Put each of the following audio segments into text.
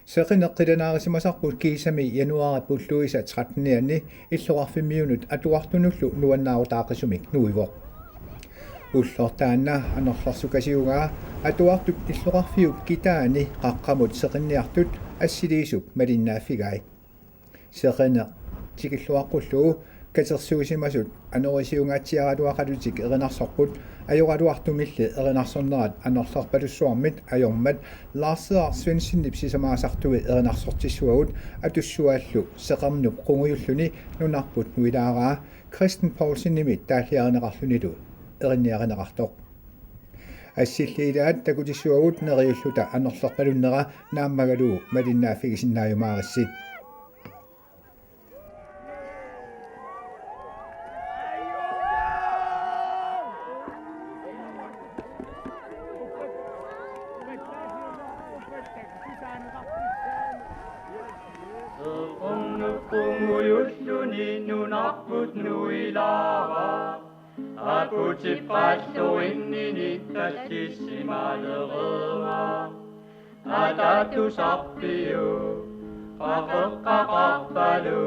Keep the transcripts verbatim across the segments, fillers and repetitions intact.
Seqineq qilanaarisimasarput kiisami januaarip ulluisa trettenianni illoqarfimmiunut atuartunullu nuannaarutaaqisumik nuivoq. Ulloq taanna anorlersukasiugaa atuartup illoqarfiup kitaani qaqqamut seqinniartut assiliisup malinnaaffigai. Seqineq tikilluaqqullugu katersuusimasut anorisiungaatsiaraluaqalutik erinarsorput ajoraluartumilli erinarsornerat anorlerpalussuarmit ajormat Lars Edvard Svendsenip sisamaasartui erinarsortissuagut atussuaallu seqernup qungujulluni nunarput nuilaaraa Kristen Poulsenimit taalliarineqarlunilu erinniarineqartoq. Assillit ilaat takutissuagut neriulluta anorlerpalunnera naammagalugu malinnaaffigisinnaajumaarissi. Seqernup qungujulluni nunarput nuilaaraa. Akutit qalluinninit tallissimalereeraa. Ataatusarpiuk qaqeqqaqarpalu.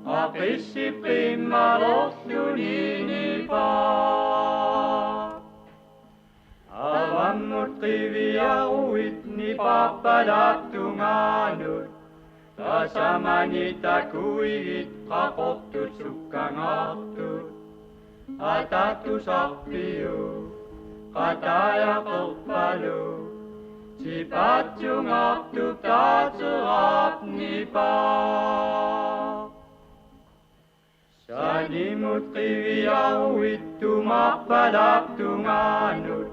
Qaqissip qimmalerluni nipaa. Avammut qiviaruit nipaarpalaap tungaanut. Tasamani takuigit qaqortut sukkangaartut. Ataatusarpiuk qataajaqerpalu. Tipaatsungaartup taateraap nipaa. Sanimut qiviaruit tumaarpalaap tungaanut.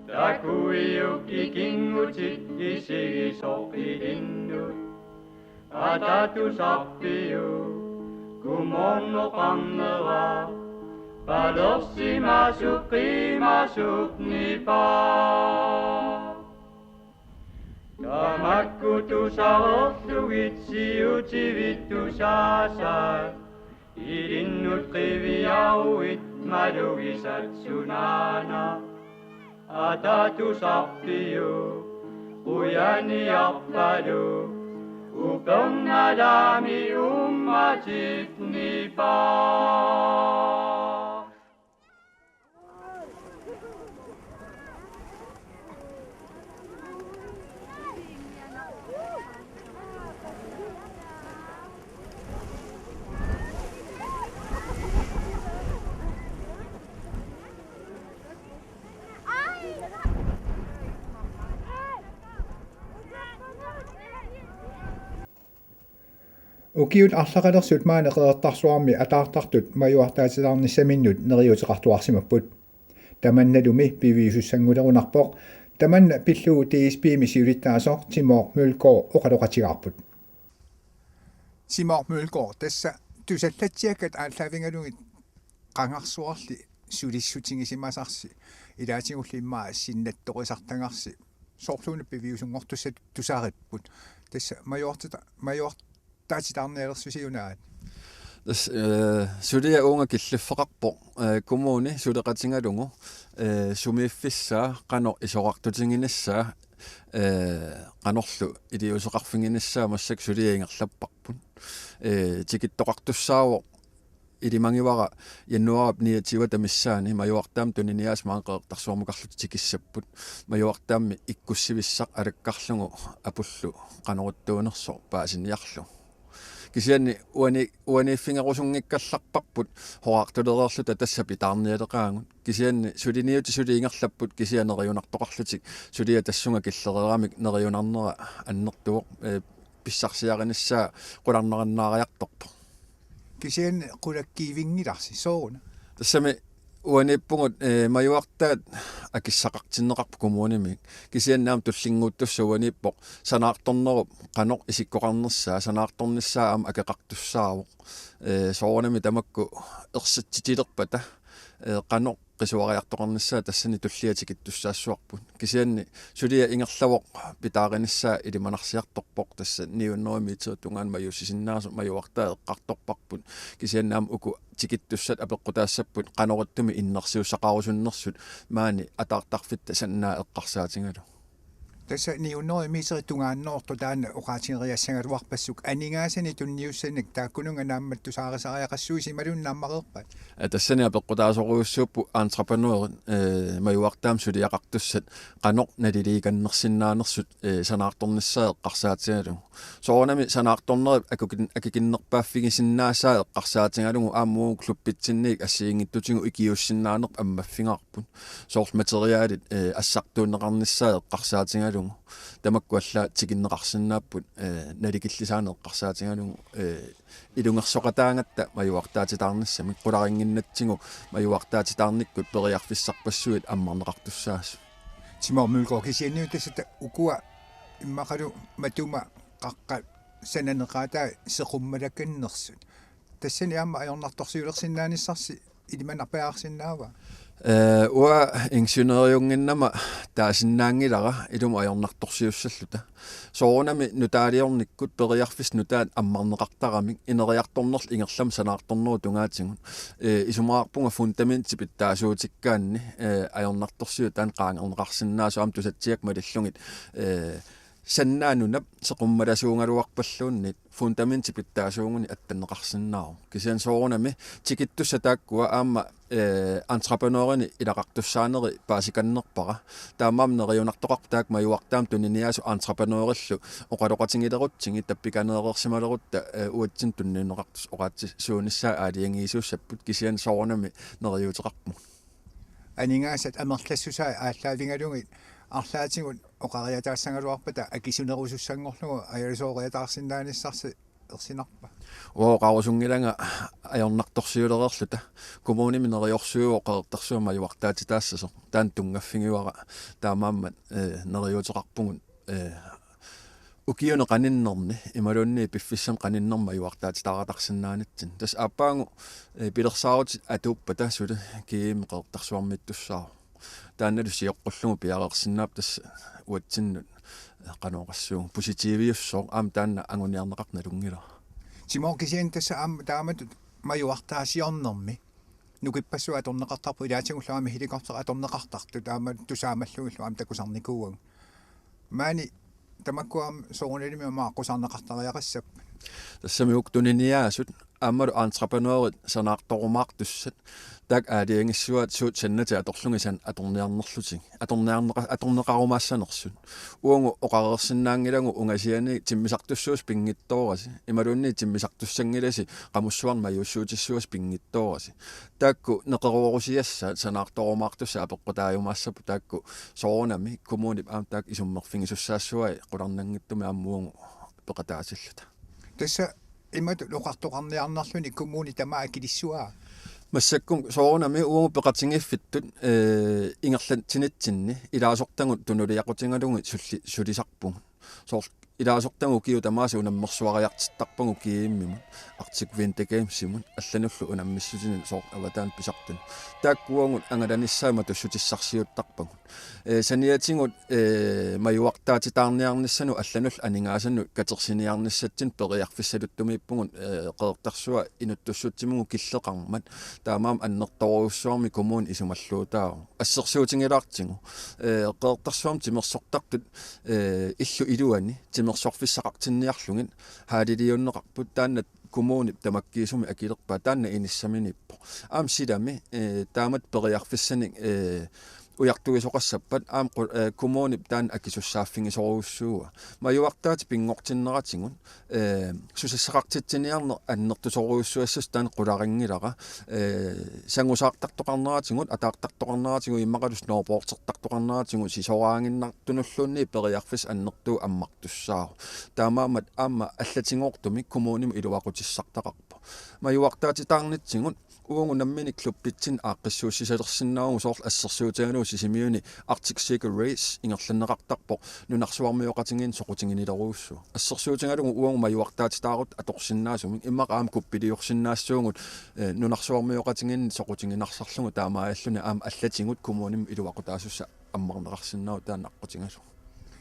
Takuiuk ikinngutit isigisoq ilinnut. Ataatusarpiuk kumoorneqarnera. Palersimasup qimasup nipaa. Tamakku tusareerlugit siutivit tusaasat. Ilinnut qiviaruit malugisat sunaana. Ataatusarpiuk qujaniarpalu. Upernalaami uummatip nipaa. Ukiut arlaqalersut maani Qeqertarsuarmi ataartartut majuartaatitaarnissaminnut neriuuteqartuarsimapput. Tamannalumi piviusussanngulerunarpoq. Tamanna pillugu D S B-mi siulittaasoq Timor Mølgaard oqaloqatigaarput. Timor Mølgaard, tassa tusallatsiakkat aallaavigalugit qangarsuarli sulissutigisimasarsi, ilaatigullu immaqa sinnattorisartagarsi, soorluuna piviusunngortussatut tusaripput. Tassa majuartita-, majuartaatitaarnialersusi unaat. Tassa, eh, suliaq uunga killiffeqarpoq, eh, kommuni suleqatigalugu, eh, sumiiffissaa, qanoq isorartutiginissaa, eh, qanorlu iliuuseqarfiginissaa massakkut suliaq ingerlapparput. Eh, tikittoqartussaavoq ilimagivara januaarip niogtyvete missaani majuartaammi tuniniaasaat maani Qeqertarsuarmukarluta tikissapput. Majuartaammi ikkussivissaq alakkarlugu apullu qanoruttuunersoq paasiniarlugu. Kisianni uani-, uaniiffigerusunngikkallarparput horaartulereerluta tassa pitaarnialeqaagut. Kisianni suliniutit suli ingerlapput kisianni neriunartoqarlutik suliaq tassunga killereeramik neriunarnera annertuvoq, eh, pissarsiarinissaa qularnarinnaariartorpoq. Kisianni qulakkiivinngilarsi sooruna? Tassami uaniippugut, eh, majuartaat akissaqartinneqarput kommunimit. Kisianni aamma tullinnguuttussaq uaniippoq sanaartornerup qanoq isikkoqarnissaa, sanaartornissaa aamma akeqartussaavoq. Eh, soorunami tamakku ersitsitilerpata, eh, qanoq qisuariartoqarnissaa tassani tullia tikittussaassavarput. Kisianni suliaq ingerlavoq pitaarinissaa ilimanarsiartorpoq, tassa ni hundrede meter tungaanut majuussisinnaasoq majuartaat eqqartorparput. Kisianni aamma uku tikittussat apeqqutaassapput qanoritsumik innersuussaqarusunnersut maani ataartarfitta sannaa eqqarsaatigalugu. Tassa ni hundrede meterit tungaannoortut taanna oqaatigeriassagaluarpassuk, aningaasanik tunniussanik taakkununnga naammattusaarisariaqassuusi imaluunniit naammareerpat? Aa, tassani apeqqutaasorujussuupput entreprenørit, ee, majuartaamik suliaqartussat qanoq naliliikannersinnaanersut, ee, sanaartornissaat eqqarsaatigalugu. Soorunami sanaartornerit akukin-, akikinnerpaaffigisinnaasaat eqqarsaatigalugu aamma uagut klubbitsinniit assigiinngitsutigut ikiuussinnaaneq ammaffigaarput. Soorlu materialit, ee, assartuunneqarnissaat eqqarsaatigalugu. Tamakku allaat tikinneqarsinnaapput, ee, nalikillisaaneq eqqarsaatigalugu, ee, ilungersoqataagatta majuartaatitaarnissamik, qularinnginnatsigu majuartaatitaarnikkut periarfissarpassuit ammarneqartussaasut. Timoormiulko kisianniutasata ukua immaqalu matuma qaqqat sananeqaatai seqummalakannersut. Tassani aamma ajornartorsiulersinnaanissarsi ilimanarpajaarsinnaava? Ee, uanga ingeniøriunnginnama taasinnaanngilara ilumut ajornartorsiussalluta. Soorunami nutaaliornikkut periarfissat nutaat ammarneqartaramik ineriartornerlu ingerlammik sanaartornerup tungaatigut. Ee, isumaqarpunga fundamenti pitsaasuutikkaanni, ee, ajornartorsiut taanna qaangerneqarsinnaasoq aamma tusatsiakka malillugit, ee, Sannaanunap seqummalasuugaluarpalluunniit fundamenti pitsaasuuguni attanneqarsinnaavoq. Kisianni soorunami tikittussat taakkua aamma, ee, entreprenørini ilaqartussaaneri paasikannerpara. Taamaammat neriunartoqarpoq taakku majuartaamik tuniniaasut entreprenørillu oqaloqatigilerutsigit tappikaneereersimalerutta, ee, uatsinnut tunniunneqartussat oqaatsisuunissaat aalajangiisuussapput, kisianni soorunami neriuuteqarpugut. Aningaasat amerlassusaat aallaavigalugit arlaatigut oqariataassagaluarpata akisunerusussanngorlugu ajoralusooriataarsinnaanissarsi ersinarpa? Uanga oqarusunngilanga ajornartorsiulereerluta. Kommunimi neriorsuivoq Qeqertarsuarmi majuartaatitaassasoq. Taanna tunngaffigivara, taamaammat, ee, neriuuteqarpugut, ee, ukiuni qaninnerni imaluunniit piffissami qaninnermi majuartaatitaaratarsinnaanitsinni. Tassa aappaagu, ee, pilersaarutit atuuppata suli G M Qeqertarsuarmiittussaavoq. Taannalu sioqqullugu piareersinnaapput, tassa uatsinnut, ee, qanoq oqassuunga, positiviussooq, aamma taanna anguniarneqartoq nalunngilara. Timoor, kisianni tassa aamma taamatut majuartaasiornermi nukippassuit atorneqartarput, ilaatigullu aamma helikopteri atorneqartartut aamma tusaamallugillu aamma takusarnikuuagut. Maani tamakku aamma soorunalimi aamma aqqusaarneqartariaqassappat? Tassami uku tuniniaasut aammalu entreprenørit sanaartorumaartussat taakku aalajangissuaat suut sannatit atorlugit sanaat atorniarnerlutigit, atorniarneqa-, atorneqarumaassanersut. Uagut oqareersinnaanngilagut ungasianiit timmisartussuusoq pinngitsoorasi imaluunniit timmisartussanngilasi qamussuarnik majuussuutissuusoq pinngitsoorasi. Taakku neqeroorusiassaat sanaartorumaartussat apeqqutaajumaassapput, taakku soorunami kommunip aamma taakku isummerfigisussaassavai qularnanngitsumik aamma uagut peqataasilluta. Tassa imatut oqartoqarniarnerluni kommuni tamaat akilissavaa? Massakkut soorunami uagut peqatigiiffittut, ee, ingerlatsinitsinni ilaasortagut tunuliaqutigalugit sulli-, sulisarpugut. Soorlu ilaasortagut ukiut tamaasa unammersuariartittarpagut G M-imut, Arctic Winter Gamesimut, allanullu unammissutinik soorlu avataanut pisartunik. Taakku uagut angalanissaat matussutissarsiuttarpagut. Ee, saniatigut, ee, majuartaatitaarniarnissanut allanullu aningaasanut katersiniarnissatsinnut periarfissaluttumiippugut, ee, Qeqertarsuaq inuttussutsimugu killeqarmat, taamaammat annertoorujussuarmik kommuni isumalluutaavoq. Assersuutigilaartigu, ee, Qeqertarsuarmi timersortartut, ee, illup iluani timersorfissaqartinniarlugit halliliunneqarput, taanna kommunip tamakkiisumik akilerpaa, taanna inissaminiippoq. Aamma silami, ee, taamatut periarfissanik, ee, ujartuisoqassappat aamma qu-, ee, kommunip taanna akisussaaffigisorujussuuaa. Majuartaatit pinngortinneratigut, ee, susassaqartitsiniarneq annertusorujussuassasoq taanna qularinngilara, ee, sangusaartartoqarneratigut, ataartartoqarneratigut, immaqalu snowboardertartoqarneratigut sisoraaginnartunulluunniit periarfissaq annertooq ammartussaavoq. Taamaammat aamma allatigoortumik kommunimut iluaqutissartaqarpoq. Majuartaatitaarnitsigut uagut nammineq klubbitsinni aaqqissuussisalersinnaavugut, soorlu assersuutigalugu Sisimiuni Arctic Circle Race ingerlanneqartarpoq, nunarsuarmioqatigiinni soqutiginilerujussuaq. Assersuutigalugu uagut majuartaatitaarutta atorsinnaasumik, immaqa aamma kuppiliorsinnaassaagut, ee, nunarsuarmioqatigiinni soqutiginarsarlugu, taamaalilluni aamma allatigut kommunimut iluaqutaasussat ammarneqarsinnaavoq taanna aqqutigalugu.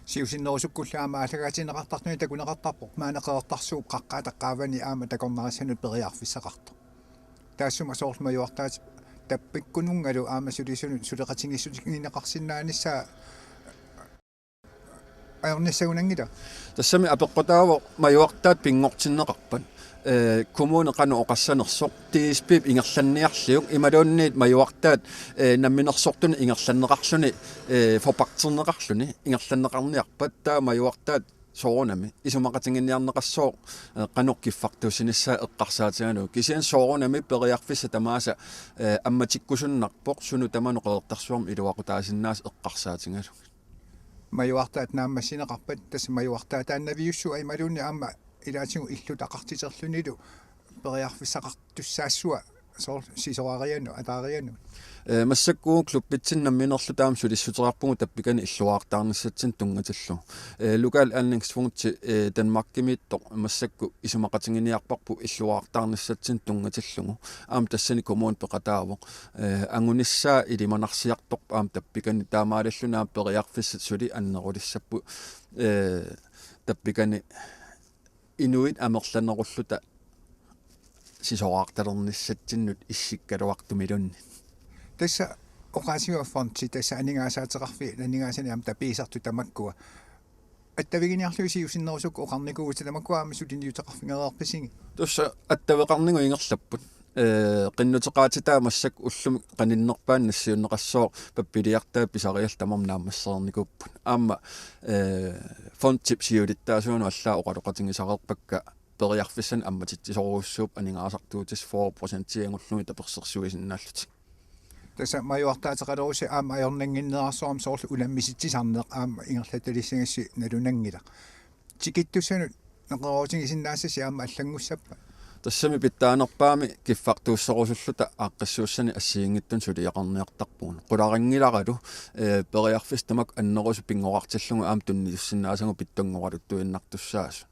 Siusinnerusukkullu aamma aallakaatitinneqartartuni takuneqartarpoq maani Qeqertarsuup qaqqaata qaavani aamma takornarissanut periarfissaqartoq. Taassuma soorlu majuartaatip tappikkununngalu aamma sulisunut suleqatigiissutigineqarsinnaanissaa Ajornissagunanngila? Tassami apeqqutaavoq majuartaat pinngortinneqarpat, ee, kommuni qanoq oqassanersoq, D S B-p ingerlanniarliuk imaluunniit majuartaat, ee, namminersortuni ingerlanneqarluni, ee, forpagterneqarluni ingerlanneqarniarpat, taava majuartaat soorunami isumaqatiginninniarneqassooq, ee, qanoq kiffartuussinissaa eqqarsaatigalugu. Kisianni soorunami periarfissat tamaasa, ee, ammatikkusunnarpoq sunut tamanut Qeqertarsuarmi iluaqutaasinnaasut eqqarsaatigalugit. Majuartaat naammassineqarpat, tassa majuartaataannaviussuaq imaluunniit aamma ilaatigut illutaqartiterlunilu periarfissaqartussaassua, soorlu sisorarianut, ataarianut? Ee, massakkut klubbitsinni namminerlu taama sulissuteqarpugut tappikani illuartaarnissatsinnut tunngatillugu. Ee, Lokale Anlægsfondi, ee, Danmarkimiittoq massakkut isumaqatiginninniarparput illuartaarnissatsinnut tunngatillugu. Aamma tassani kommuni peqataavoq. Ee, angunissaa ilimanarsiartorpoq aamma tappikani, taamaalilluni aamma periarfissat suli annerulissapput, ee, tappikani inuit amerlanerulluta sisoraartalernissatsinnut issikkaluartumiluunniit. Tassa oqaatigaa fondi, tassa aningaasaateqarfiit, aningaasanik aamma tapiisartut tamakkua. Attaviginiarlugit siusinnerusukkut oqarnikuuvutit tamakkua aamma suliniuteqarfigereerpisigit? Tassa attaveqarnigut ingerlapput. Ee, qinnuteqaatitaa massakkut ullumi qaninnerpaani nassiunneqassooq, pappiliartaat pisariallit tamarmik naammassereernikuupput. Aamma, ee, fondip siulittaasuanut allaat oqaloqatigisareerpakka periarfissanik ammatitsisorujussuupput aningaasartuutissat fyrre procentianngorlugit tapersersuisinnaallutik. Tassa majuartaateqalerussi aamma ajornannginnerarsuarmik soorlu unammisitsisarneq aamma ingerlatalissagissi nalunanngilaq. Tikittussanut neqeroorutigisinnaassasi aamma allanngussappat? Tassami pitsaanerpaamik kiffartuusserusulluta aaqqissuussanik assigiinngitsunik suliaqarniartarpugut. Qularinngilarlu, ee, periarfissat tamakku annerusut pinngorartillugu aamma tunniussinnaasagut pitsanngoraluttuinnartussaasut.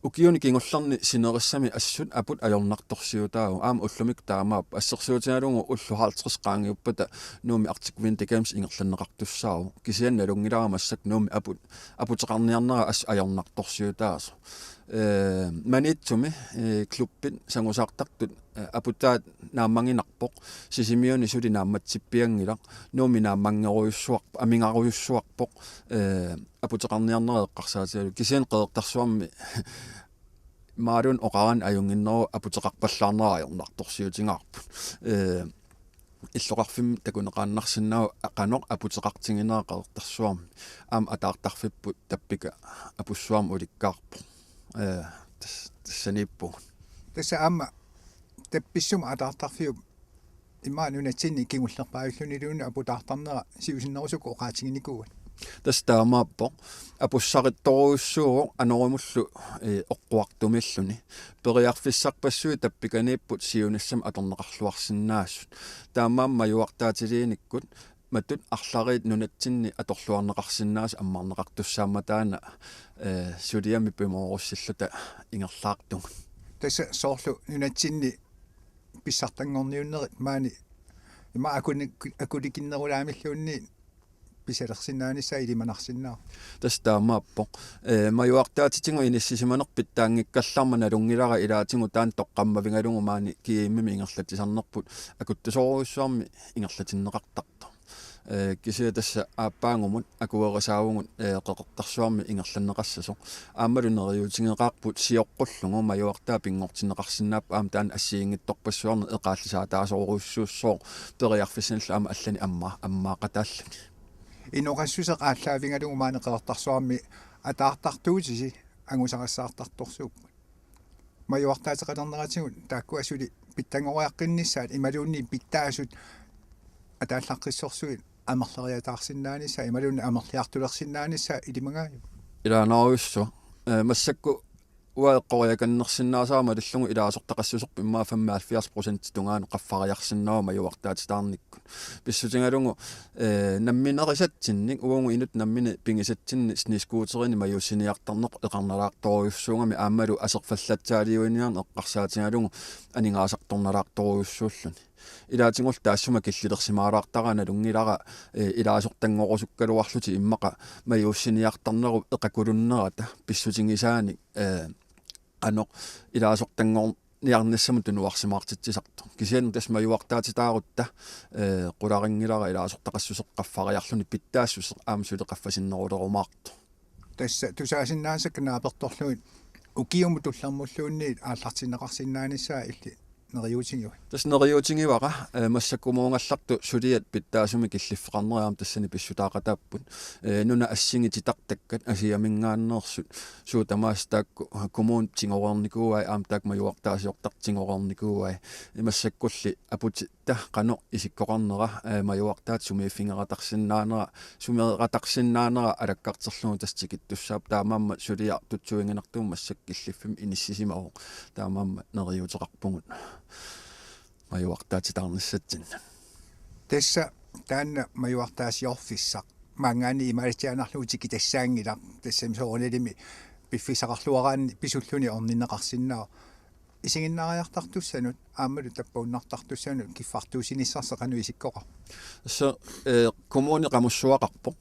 Ukiuni kingullerni sinerissami assut aput ajornartorsiutaavoq, aamma ullumikkut taamaappoq. Assersuutigalugu ullut halvtreds qaangiuppata Nuummi Arctic Winter Games ingerlanneqartussaavoq. Kisianni nalunngilara massakkut Nuummi aput, aputeqarniarnera assut ajornartorsiutaasoq. Ee, Maniitsumi, ee, klubbit sangusaartartut, ee, aputaat naammaginarpoq. Sisimiuni suli naammatsippianngilaq. Nuummi naammanngerujussuarp-, amigarujussuarpoq. Ee, aputeqarniarnera eqqarsaatigalugu. Kisianni Qeqertarsuarmi imaluunniit oqarani ajunnginneruvoq aputeqarpallaarnera ajornartorsiutigaarput. Ee, illoqarfimmi takuneqaannarsinnaavoq qanoq aputeqartiginera Qeqertarsuarmi. Aamma ataartarfipput tappika apussuarmik ulikkaarpoq. Ee, tas-, tassaniippugut. Tassa aamma tappissuma ataartarfiup immaqa nunatsinni kingullerpaajulluunniit aputaartarnera siusinnerusukkut oqaatiginikuuat? Tassa taamaappoq. Apussarittorujussuuvoq anorimullu, ee, oqquartumilluni. Periarfissarpassuit tappikaniipput siunissami atorneqarluarsinnaasut. Taamaammat majuartaatiliinikkut matut arlariit nunatsinni atorluarneqarsinnaasut ammarneqartussaammataana, ee, suliami pimoorussilluta ingerlaartugut. Tassa soorlu nunatsinni pissartanngorniunnerit maani ima akuni-, akulikinnerulaamilluunniit pisalersinnaanissaa ilimanarsinnaavoq. Tassa taamaappoq. Ee, majuartaatitigut inissisimaneq pitsaanngikkallarmat nalunngilara ilaatigut taanna toqqammavigalugu maani G M-imi ingerlatsisarnerput akuttusorujussuarmik ingerlatinneqartartoq. Ee, kisianni tassa aappaagumut akuerisaavugut, ee, Qeqertarsuarmi ingerlanneqassasoq. Aammalu neriuutigeqaarput sioqqullugu majuartaat pinngortinneqarsinnaapput aamma taanna assigiinngitsorpassuarnik eqaallisaataasorujussuussooq periarfissanillu aamma allanik amma-, ammaaqataalluni. Inoqassuseq aallaavigalugu maani Qeqertarsuarmi ataartartuutisi angusarissaartartorsuupput. Majuartaateqalerneratigut taakkua suli pitsanngoriaqqinnissaat imaluunniit pitsaasut ataallaqqissorsuit amerleriataarsinnaanissaat imaluunniit amerliartulersinnaanissaat ilimagaajuk? Ilaanarujussuaq. Ee, massakkut uanga eqqoriakannersinnaasara malillugu ilaasortaqassuserput immaqa femoghalvfjerds procent tungaanut qaffariarsinnaavoq majuartaatitaarnikkut. Pissutigalugu, ee, namminerisatsinnik, uagut inuttut nammineq pigisatsinnik snescooterinik majuussiniartarneq eqarnalaartorujussuugami aammalu aserfallatsaaliuiniarneq eqqarsaatigalugu aningaasartornalaartorujussuulluni. Ilaatigullu taassuma killilersimaalaartaraat nalunngilara, ee, ilaasortanngorusukkaluarlutik immaqa majuussiniartarnerup eqakulunnerata pissutigisaanik, ee, qanoq ilaasortanngorniarnissamut tunuarsimaartitsisartoq. Kisianni tassa majuartaatitaarutta, ee, qularinngilara ilaasortaqassuseq qaffariarluni pitsaassuseq aamma suli qaffasinnerulerumaartoq. Tassa tusaasinnaasakka naapertorlugit ukiumut tullermulluunniit aallartinneqarsinnaanissaa illit neriuutigiva? Tassa neriuutigivara, eh, massakkumuugallartut suliat pitsaasumik killiffeqarneriarmata tassani pissutaaqataapput. Eh, nunat assigiinngitsut titartakkat Asiaminngaanneersut suut tamaasa taakku kommunit tigoreernikuuai aamma taakku majuartaasiortartut tigoreernikuuai. Massakkulli aputit ta qanoq isikkoqarnera, eh, majuartaat sumiiffigeqatarsinnaanera, sumeeqatarsinnaanera alakkarterlugu tassa tikittussaavoq, taamaammat suliaq tutsuiginartumik massakkut killiffimmi inissisimavoq, taamaammat neriuuteqarpugut majuartaatitaarnissatsinnut. Tassa taanna majuartaasiorfissaq maanngaanniit imaalitsiaannarlugu tikitassaanngilaq, tassami soorunalimi piffissaqarluaraanni pisulluni orninneqarsinnaavoq. Isiginnaariartartussanut aammalu tappavunnartartussanut kiffartuussinissarsi qanoq isikkoqarpa? Tassa, eh, kommuni qamussuaqarpoq.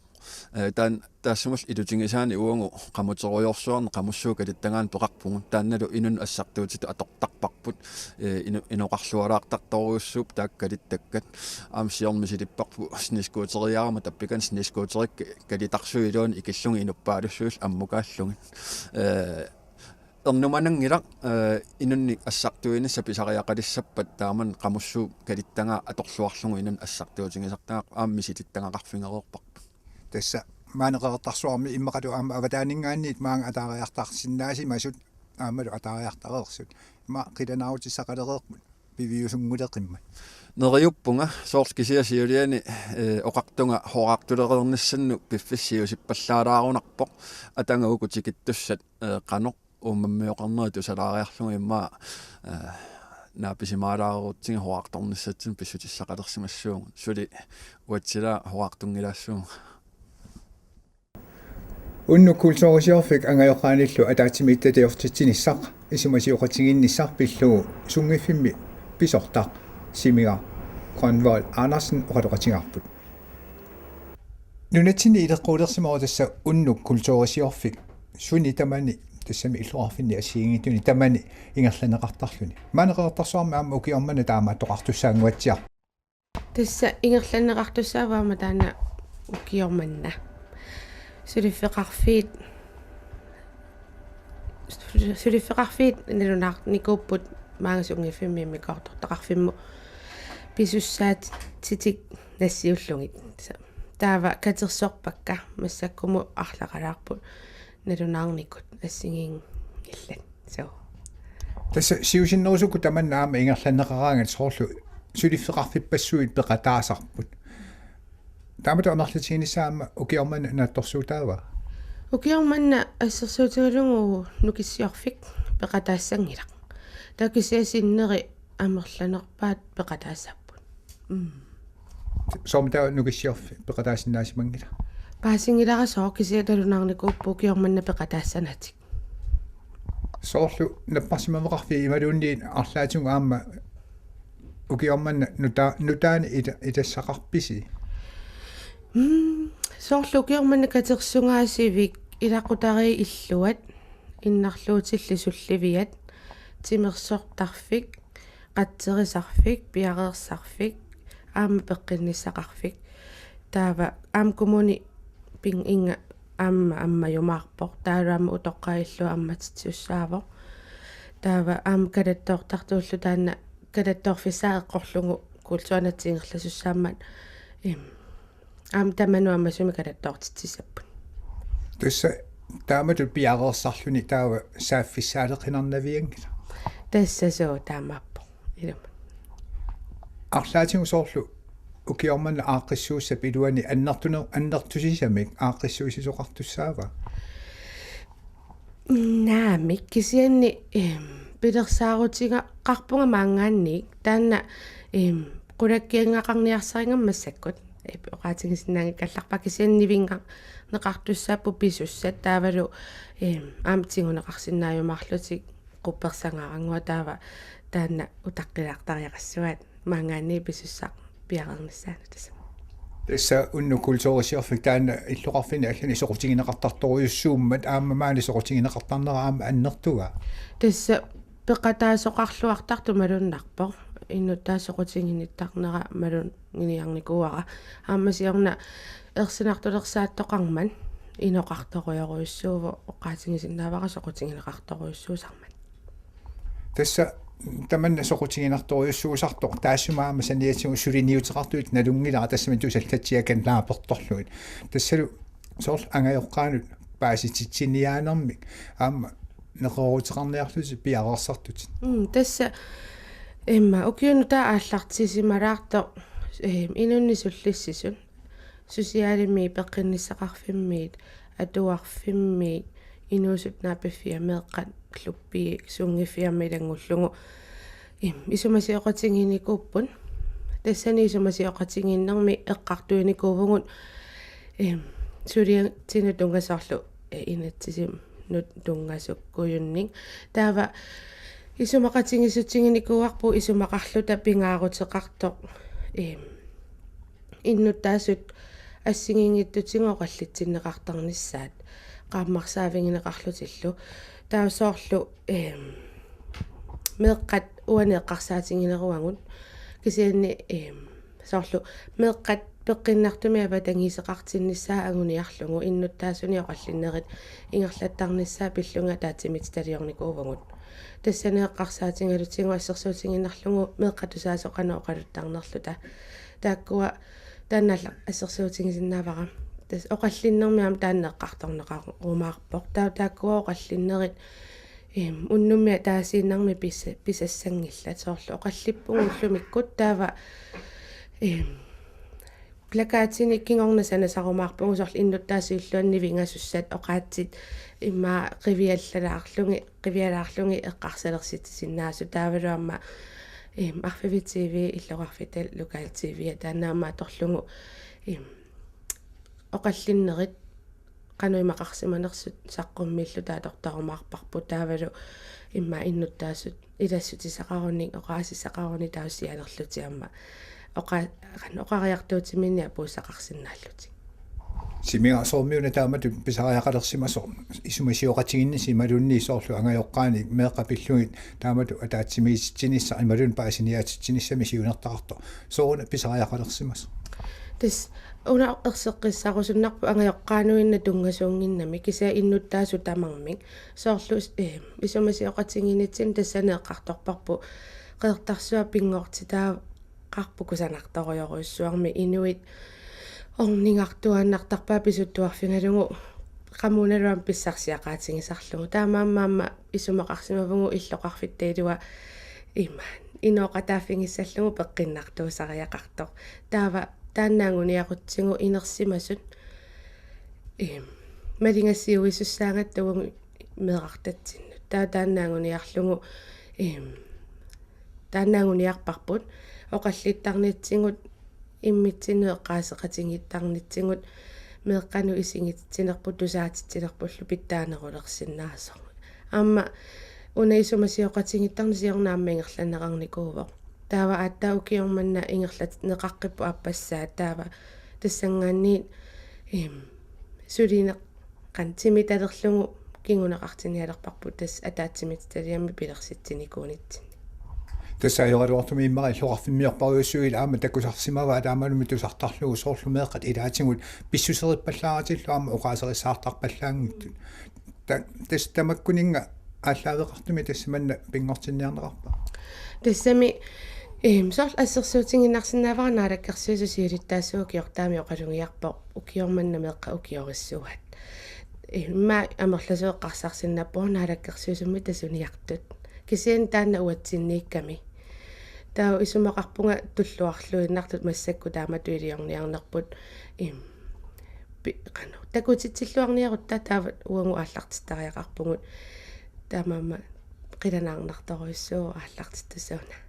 Eh, taanna taassuma ilutigisaanik uagut qamuterujoorsuarnik qamussuup kalittagaanut peqarpugut. Taannalu inunnut assartuutitut atortarparput. Eh, ino-, inoqarlualaartartorujussuupput taakku kalittakkat. Aamma siorna misilipparput snescooteriarama tappikani snescooterit kalitarsuit iluanni ikillugit inuppaalussuillu ammukaallugit. Eh, ernumananngilaq, eh, inunnik assartuinissaq pisariaqalissappat taamani qamussuup kalittagaa atorluarlugu inunnut assartuutigisartagaq aamma misilittagaqarfigereerparput. Tassa maani Qeqertarsuarmi immaqalu aamma avataaninngaanniit maanga ataariartarsinnaasimasut aammalu ataariartareersut. Ima qilanaarutissaqalereerput piviusunnguleqimmat. Neriuppunga soorlu kisianni siuliani, eh, oqartunga horaartulereernissannut piffissaq siusippallaalaarunarpoq. Atagu uku tikittussat, eh, qanoq uummammioqarnerit tusalaariarlugu immaqa, eh, naapisimaalaarutsigit horaartornissatsinnut pissutissaqalersimassuugut. Suli uatsila horaartunngilaassuunga. Unnuk kulturisiorfik angajoqqaanillu ataatsimiititaliortitsinissaq isumasioqatigiinnissaq pillugu sunngiffimmi pisortaq Simiga Grønvold Andersen oqaloqatigaarput. Nunatsinni ileqquulersimavoq tassa unnuk kulturisiorfik suni tamani, tassami illoqarfinni assigiinngitsuni tamani ingerlanneqartarluni. Maani Qeqertarsuarmi aamma ukioq manna taamaattoqartussaannguatsiarpoq. Tassa ingerlanneqartussaavoq aamma taanna ukioq manna. Suliffeqarfiit, suliffeqarfiit nalunaarnikuupput maanga sunngiffimmi immikkoortortaqarfimmut pisussaatitik nassiullugit. Taava katersorpakka massakkumut arlaqalaarput nalunaarnikut assigiinngillat. So. Tassa siusinnerusukkut tamanna aamma ingerlanneqaraangat soorlu suliffeqarfippassuit peqataasarput. Taamatut amerlatiginissaa aamma ukioq manna naatsorsuutaava? Ukioq manna assersuutigalugu Nukissiorfik peqataassanngilaq. Taava kisianni sinneri amerlanerpaat peqataassaapput. Mm. Soormi taava Nukissiorfik peqataasinnaasimanngilaq? Paasinngilara sooq, kisianni nalunaarnikuupput ukioq manna peqataassanatik. Soorlu napparsimmaveqarfik imaluunniit arlaatigut aamma ukioq manna nuta-, nutaanik ila-, ilassaqarpisi? Mm, soorlu ukioq manna katersugaasivik ilaqutariit illuat, innarluutillit sulliviat, timersortarfik, qatserisarfik, piareersarfik, aamma peqqinnissaqarfik. Taava aamma kommuni pin-, inga aamma ammajumaarpoq. Taavalu aamma utoqqaat illuat ammatitsissaavoq. Taava aamma kalattoortartullu taanna kalattoorfissaa eqqorlugu kulturinatsingerlasussaammat. Im. Aamma tamanut ammasumik kalattoortitsissapput. Tassa taamatut piareersarluni taava saaffissaaleqinarnavianngilaq. Tassa suu taamaappoq. Ilumut. Arlaatigut soorlu ukioq manna aaqqissuussap iluani annertune-, annertusisamik aaqqissuussisoqartussaava? Naamik, kisianni, em, pilersaarutigeqarpunga maanngaanniit taanna, em, qulakkeerngaqarniarsarigama massakkut. Ep, oqaatigisinnaanngikkallarpara, kisianni nivinngarneqartussaapput pisussat taavalu, em, aamma tiguneqarsinnaajumaarlutik quppersangaarannguaq taava taanna utaqqilaartariaqassuaat maanngaanniit pisussaq piareernissaanut tassa. Tassa unnuk kulturisiorfik taanna illoqarfinni allani soqutigineqartartorujussuummat aamma maani soqutigineqartarnera aamma annertugaa? Tassa peqataasoqarluartartoq malunnarpoq. Innuttaasut soqutiginittarnera malunnarnikuuara. Aamma siorna ersinartulersaattoqarmat inoqartorujorujussuuvoq, oqaatigisinnaavara soqutigineqartorujussuusarmat. Tassa tamanna soqutiginartorujussuusartoq taassuma aamma saniatigut suliniuteqartutit nalunngilara, tassami tusallatsiakkat naapertorlugit. Tassalu soorlu angajoqqaanut paasititsiniaanermik aamma neqerooruteqarniarlutit piareersartutit. Mm, tassa imma ukiunut taava aallartisimalaartoq, eh, inunnik sullissisut, socialimi, peqqinnissaqarfimmi, atuarfimmi, inuusuttut naapiffia, meeqqat, klubbi, sunngiffia aamma ilanngullugu. Im, isumasioqatigiinnikuupput. Tassani isumasioqatigiinnermi eqqartuinikuuvugut, im, suliatsinut tunngasoq soorlu, eh, inatsisinut tunngasoq kujunnik. Taava isumaqatigiissutiginikuuarput isumaqarluta pingaaruteqartoq, im, innuttaasut assigiinngitsutigut oqallitsinneqartarnissaat qaammarsaavigineqarlutillu. Taava soorlu, em, meeqqat uani eqqarsaatigineruagut, kisianni, em, soorlu meeqqat peqqinnartumik avatangiiseqartinnissaat anguniarlugu innuttaasunik oqallinnerit ingerlattarnissaat pillugit ataatsimiititaliornikuuvugut. Tassani eqqarsaatigalutigu assersuutigiinnarlugu meeqqat tusaasoqanut oqaluttarnerluta. Taakkua taanna alla assersuutigisinnaavara. Tassa oqallinnermi aamma taanna eqqartorneqarumaarpoq. Taava taakkua oqallinnerit, em, unnummi ataasiinnarmik pis-, pisassanngillat, soorlu oqallippugut ullumikkut taava, em, plakatinik kingorna sanasarumaarpugut, soorlu innuttaasut illuanni nivingasussat, oqaatsit immaqa qiviallalaarlugit, qivialaarlugit eqqarsalersitsisinnaasut, taavalu aamma, em, arfineq-fik T V, illoqarfitta lokal T V, taanna aamma atorlugu, em, oqallinnerit qanoq imaqarsimanersut saqqummilluta atortarumaarparput, taavalu immaqa innuttaasut ilassutissaqarunik, oqaasissaqarunik taava sianerlutik aamma oqa-, qanoq oqariartuutiminnik apuussaqarsinnaallutik. Simiga, soormi una taamatut pisariaqalersimasoq isumasioqatigiinnissaq imaluunniit soorlu angajoqqaanik meeqqat pillugit taamatut ataatsimiititsinissaq imaluunniit paasiniaatitsinissami siunertaqartoq, sooruna pisariaqalersimasoq? Tassa una erseqqissarusunnarpoq angajoqqaanuinnaq tunngasuunnginnami, kisianni innuttaasut tamarmik. Soorlu, eh, isumasioqatigiinnitsinni tassani eqqartorparput Qeqertarsuaq pinngortitaaqarpoq kusanartorujorujussuarmik, inuit ornigartuaannartarpaat pisuttuarfigalugu qamuunalu aamma pissarsiaqaatigisarlugu. Taamaammat aamma isumaqarsimavugut illoqarfitta ilua ima inooqataaffigissallugu peqqinnartuusariaqartoq. Taava taanna anguniarutsigu inersimasut, em, maligassiuisussaagatta uagut meerartatsinnut. Taava taanna anguniarlugu, em, taanna anguniarparput oqallittarnitsigut, immitsinnut eqqaaseqatigiittarnitsigut, meeqqanut isigititsinerput tusaatitsinerpullu pitsaanerulersinnaasoq. Aamma una isumasioqatigiittarneq siorna aamma ingerlanneqarnikuuvoq. Taava aatsaat ukioq manna ingerlanneqaqqippoq aappassaa, taava tassanngaanniit, em, sulineq qanoq timitalerlugu kinguneqartinnialerparput tassa ataatsimiititaliami pilersitsinikuunitsinni. Tassa ajoraluartumik immaqa illoqarfimmiorpassuit aamma takusarsimavaat taamaammat tusartarlugu soorlu meeqqat ilaatigut pissuserippallaaratillu aamma oqaaserissaartarpallaanngitsut. Ta-, tassa tamakkuninnga aallaaveqartumik tassa manna pinngortinniarneqarpa? Tassami, em, soorlu assersuutigiinnarsinnaavara Naalakkersuisut siulittaasuat ukiortaami oqalugiarpoq ukioq manna meeqqat ukiorissuaat. Immaqa amerlasuut eqqarsarsinnaapput Naalakkersuisummi tasuniartut. Kisianni taanna uatsinniikkami. Taava isumaqarpunga tulluarluinnartut massakkut taamatut iliorniarnerput. Im, pi-, qanoq, takutitsilluarniarutta taava uagut aallartittariaqarpugut. Taamaammat qilanaarnartorujussuuvoq aallartittussaanut.